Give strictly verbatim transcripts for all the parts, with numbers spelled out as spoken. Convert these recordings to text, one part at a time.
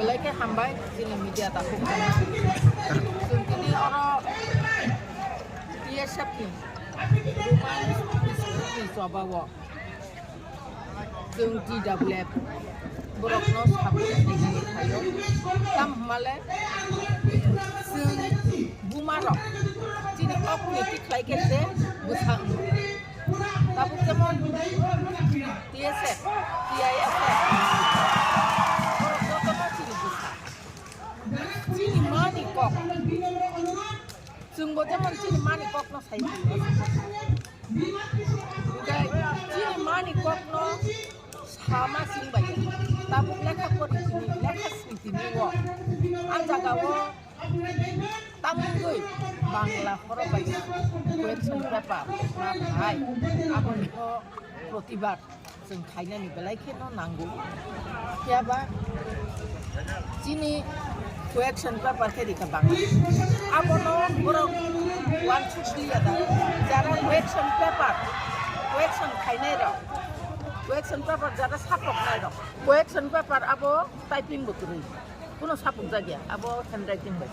Belai khe hambai chini media takhuk channel. Chwng tini oro T S F ni Roman Institute ni choba o chwng T W F borokno support khainani phaio. Tamo hwnmale chwng bumarok chini kok niti khlai khe se bwsa wngo. Tabuk jemon T S F, T I S F, borok jotono chini bwsa. Chini mani kok. Chwngbo jemon chini mani kokno sai. Hwnkhe chini mani kokno sama sing bai. Tabuk lekha pori tini, lekha sing tini o. A jaga o tamungwi Bangla horo bai question paper ma phai. Aboni o protibad chwng khainani belai kheno nango. Phiya ba chini question paper khe rikha Bangla. Abono borok uansuk liya da. Jara question paper, question khainai rok, question paper jara sapoknai rok, question paper abo typing bo kwrwi. Kuno sapuk jagya, abo handwriting bai.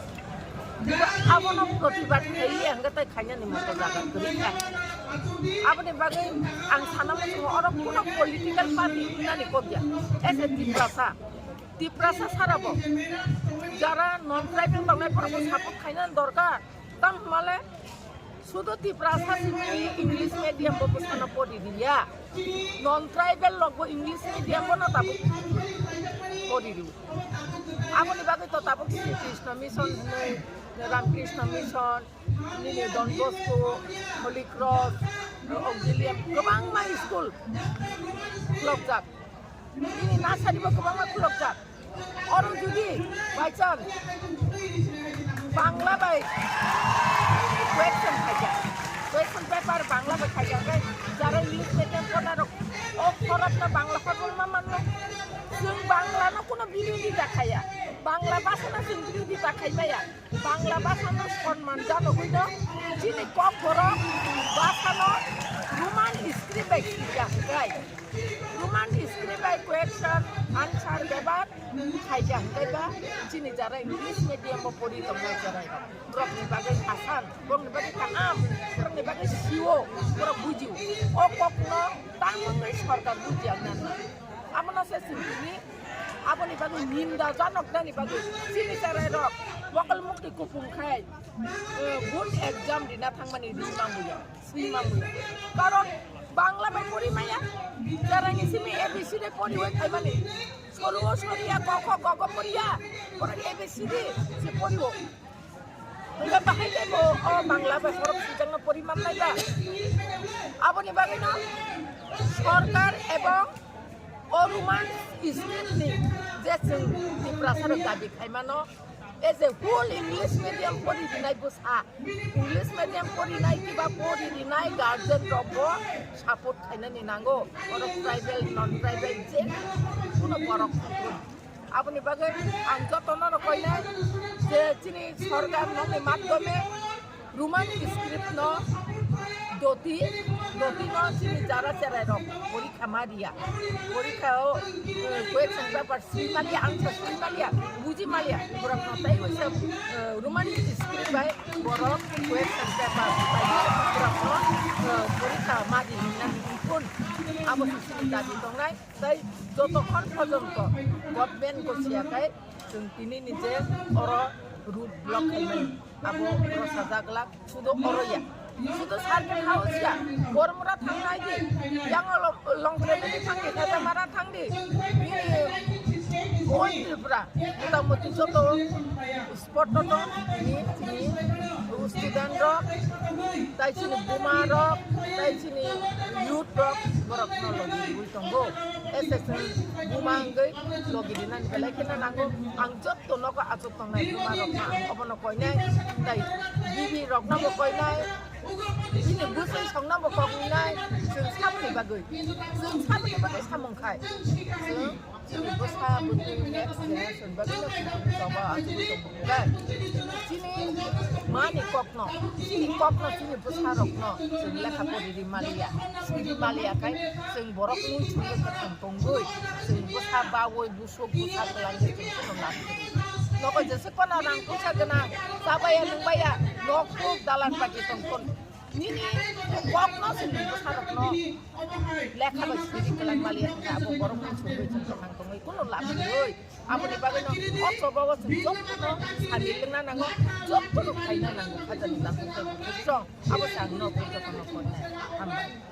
Abono protibad khailiya hwnkhe tai khainani moto jaga kwrwi kha. Aboni bagwi ang sana muchungo oro kuno political party wngnani kok ya. As a Tiprasa, Tiprasa sarabo jara non tribal tongnai borokno support khainani dorkar. Tam hwnmale sudo Tiprasa simi English medium bo bwsano pori riya. Non tribal rok bo English medium bono tabuk pori rio. Aboni bagwi to tabuk Sri Krishna Mission hwnwi, Ram Krishna Mission, nini Don Bosco, Holy Cross, Auxilium, kwbangma school khulokjak. Nini nursery bo kwbangma khulokjak. Oro jodi by chance Bangla bai question khaijak, question paper Bangla bai khaijak, hwnkhe jara English medium pornai rok o khorokno Bangla hor ma manno. Chwng Bangla no kuno birodita khaiya, Bangla bhasha no chwng birodita khaimaya. Bangla bhasha no sonman janogwi no chini Kokborok bhasha no Roman script bai swijak hwnkhe, Roman script bai question answer bebak khaijak hwnkhe ba chini jara English medium bo pori tongnai cherai rok, borokni bagwi asan, borokni bagwi kaham, borokni bagwi sio, borok bujio. O kokno tangmungwi sorkar bujiya nang. Abono se chwng tini Aboni bagwi ninda janoknani bagwi chini cherai rok mokol mukti kupung khai, eh, good exam rina thangmani ri mambuya, swi mambuya. Karon Bangla bai pori maya, cheraini simi A B C D pori oi khaimani. Soru o soriya, ko kho go go poriya, pori A B C D se pori o. Hingke bahai khe bo o Bangla bai borok swijak no pori man nai ba. Aboni bagwi no sorkar ebong o Roman script ni je chwng Tiprasa rok dabi khai mano, as a whole English medium pori rinai bwsa, English medium pori nai kiba pori rinai guardian rok bo support khainani nango, borok tribal, non tribal je kuno borok thangkun. Aboni bagwi ang jotono no koinai je chini sorkar nokni madhyome Roman script no doti, doti no chini jara cherai rok porikha ma riya. Porikha o, eh, question paper swi maliya, answer swi maliya, buji maliya. Borok no tai waisa, eh, Roman script bai borok question paper bai borok no, eh, porikha ma di hinna ni phun. Abo se chini dabi tongnai. Tai jotokhon porjonto government gosiya khai chwng tini ni je oro road block khaimani abo oro sajak glak sudo oro ya. Sudo circuit house ya, Bormura thangnai di, yang Longtremedi thangdi, Khatamara thangdi, nini whole Tripura, motamoti joto spot no tong ni chini student rok, tai chini buma rok, tai chini youth rok, borok no logi rwui tongo. Association buma wngwi logi rinani belai kheno nango. Ang jotto nogo achuk tongnai buma rok no ang obono koinai, tai bibi rok no bo koinai. Bini bwsai songno bo kok wngnai, chwng samani bagwi. Chwng samani bagwi samung khai. Chwng chini bwsa bwtwi next generation bagwi no chwng choba achugwi tongmung khai. Chini mani kokno, chini kokno, chini bwsarokno chwng lekha pori ri maliya, siri maliya khai chwng borok mung chwngwi kwthang tongwi chwng bwsa bawi busuk bwsa kwlangwi chwng kheno lab kwrwi. Nogo jesa kono rang puisa gwnang, chabaya nungbaya, nok tuk dalan bagi tongkon. Nini kokno chwng bwsarokno lekha bai siri kwlang maliya wngkha, abo borok mung chwngwi chwng kwthang tongwi kuno lab kwrwi. Aboni bagwino o choba o chwng jotono samil wngna nango, jotono khaina nango, khajani tangmung tei bukhuk song. Abo se ang nok jotono khainai. Hambai.